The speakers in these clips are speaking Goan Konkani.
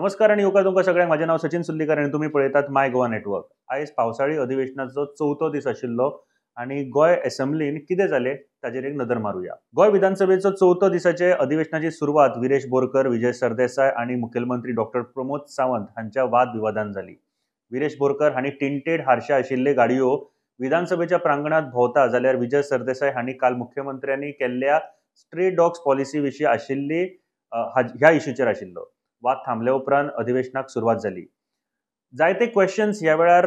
नमस्कार आनी येवकार तुमकां सगळ्यांक. म्हाजें नांव सचिन सुर्लीकर आनी तुमी पळयतात माय गोवा नेटवर्क. आयज पावसाळी अधिवेशनाचो चवथो दीस आशिल्लो आनी गोंय एसेंब्लीन कितें जालें ताजेर एक नदर मारुया. गोंय विधानसभेचो चवथो दिसाचे अधिवेशनाची सुरवात विरेश बोरकर, विजय सरदेसाय आनी मुखेलमंत्री डॉक्टर प्रमोद सावंत हांच्या वादविवादान जाली. विरेश बोरकर हांणी टिंटेड हारशे आशिल्ले गाडयो विधानसभेच्या प्रांगणांत भोंवता जाल्यार विजय सरदेसाय हांणी काल मुख्यमंत्र्यांनी केल्ल्या स्ट्रे डॉग्स पॉलिसी विशीं आशिल्ली ह्या इश्यूचेर आशिल्लो. वाद थांबले उपरांत अधिवेशनाक सुरवात जाली. जायते क्वेश्चन्स ह्या वेळार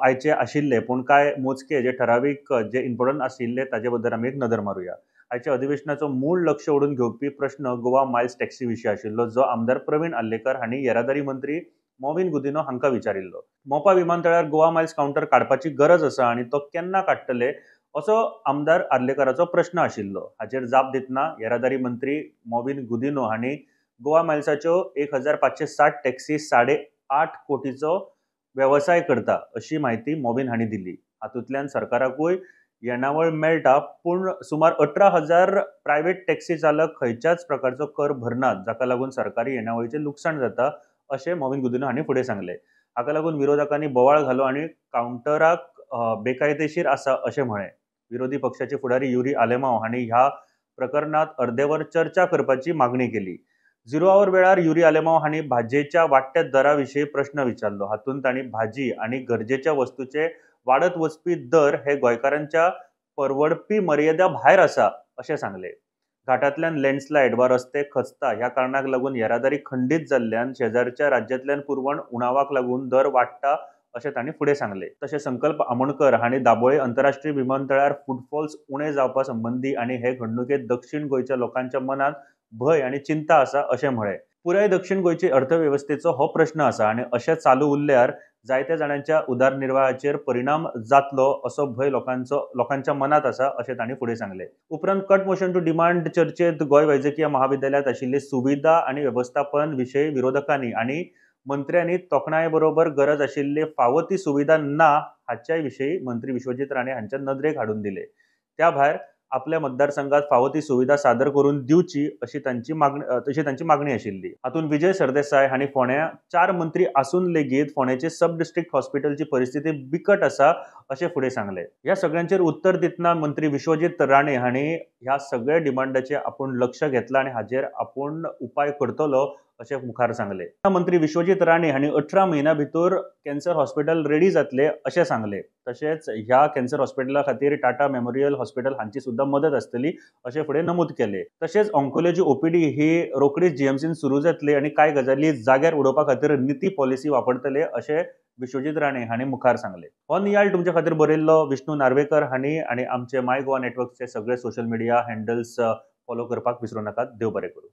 आयचे आशिल्ले, पूण कांय मोजके जे ठरावीक जे इम्पोर्टंट आशिल्ले ताजे बद्दल आमी एक नदर मारुया. आयच्या अधिवेशनाचो मूळ लक्ष ओडून घेवपी प्रश्न गोवा मायल्स टॅक्सी विशीं आशिल्लो, जो आमदार प्रवीण आर्लेकर हांणी येरादारी मंत्री मॉविन गुदिन्हो हांकां विचारिल्लो. मोपा विमानतळार गोवा मायल्स कावंटर काडपाची गरज आसा आनी तो केन्ना काडटले असो आमदार आर्लेकराचो प्रश्न आशिल्लो. हाचेर जाप दितना येरादारी मंत्री मॉविन गुदिन्हो हांणी गोवा मायल्साच्यो 1560 टॅक्सी 8.5 कोटीचो वेवसाय करता अशी म्हायती मॉविन हांणी दिली. हातूंतल्यान सरकाराकूय येणावळ मेळटा, पूण सुमार 18,000 प्रायव्हेट टॅक्सी चालक खंयच्याच प्रकारचो कर भरनात, जाका लागून सरकारी येणावळीचें लुकसाण जाता अशें मॉविन गुदिन्हो हांणी फुडें सांगलें. हाका लागून विरोधकांनी बोवाळ घालो आनी कावंटराक बेकायदेशीर आसा अशें म्हळें. विरोधी पक्षाचे फुडारी युरी आलेमाव हांणी ह्या प्रकरणांत अर्देवर चर्चा करपाची मागणी केली. झिरो our वेळार युरी आलेमाव हांणी भाजयेच्या वाडट्या दरा विशीं प्रश्न विचारलो. हातूंत तांणी भाजी आनी गरजेच्या वस्तूचे वाडत वचपी दर हे गोंयकारांच्या परवडपी मर्यादा भायर आसा अशें सांगलें. घाटांतल्यान लँडस्लायड वा रस्ते खचता ह्या कारणाक लागून येरादारी खंडीत जाल्ल्यान शेजारच्या राज्यांतल्यान पुरवण उणावाक लागून दर वाडटा अशें तांणी फुडें सांगलें. तशें संकल्प आमोणकर हांणी दाबोळे अंतरराष्ट्रीय विमानतळार फुटफॉल्स उणे जावपा संबंदी आनी हे घडणुकेंत दक्षीण गोंयच्या लोकांच्या मनांत भंय आनी चिंता आसा अशें म्हळें. पुराय दक्षीण गोंयचे अर्थवेवस्थेचो हो प्रश्न आसा आनी अशें चालू उरल्यार जायत्या जाणांच्या उदरनिर्वाहाचेर परिणाम जातलो असो भंय लोकांच्या मनांत आसा अशें तांणी फुडें सांगलें. उपरांत कट मोशन टू डिमांड चर्चेंत गोंय वैजकीय महाविद्यालयांत आशिल्ली सुविधा आनी वेवस्थापन विशय विरोधकांनी आनी मंत्र्यांनी तोखणाये बरोबर गरज आशिल्ली फावो ती सुविधा ना हाच्याय विशीं मंत्री विश्वजीत राणे हांच्या नदरेक हाडून दिले. त्या भायर आपल्या मतदारसंघात फावो ती सुविधा सादर करून दिवची अशी तांची मागणी आशिल्ली. हातूंत विजय सरदेसाय हांणी फोंड्या 4 मंत्री आसून लेगीत फोंड्याचे सब डिस्ट्रिक्ट हॉस्पिटलची परिस्थिती बिकट आसा अशें फुडें सांगलें. ह्या सगळ्यांचेर उत्तर दितना मंत्री विश्वजीत राणे हांणी ह्या सगळ्या डिमांडाचेर आपूण लक्ष घेतलां आनी हाचेर आपूण उपाय करतलो अशें मुखार सांगलें. मंत्री विश्वजीत राणे हांणी 18 म्हयन्या भितर कॅन्सर हॉस्पिटल रेडी जातले अशें सांगलें. तशेंच ह्या कॅन्सर हॉस्पिटला खातीर टाटा मेमोरियल हॉस्पिटल हांची सुद्दां मदत आसतली अशें फुडें नमूद केलें. तशेंच ऑन्कोलॉजी ओपीडी ही रोखडीच जीएमसीन सुरू जातली आनी कांय गजाली जाग्यार उडोवपा खातीर निती पॉलिसी वापरतले अशें विश्वजीत राणे हांणी मुखार सांगलें. हो नियाळ तुमच्या खातीर बरयल्लो विष्णू नार्वेकर हांणी आनी आमचे माय गोवा नेटवर्कचे सगळे सोशल मिडिया हँडल्स फॉलो करपाक विसरूं नाकात. देव बरें करूं.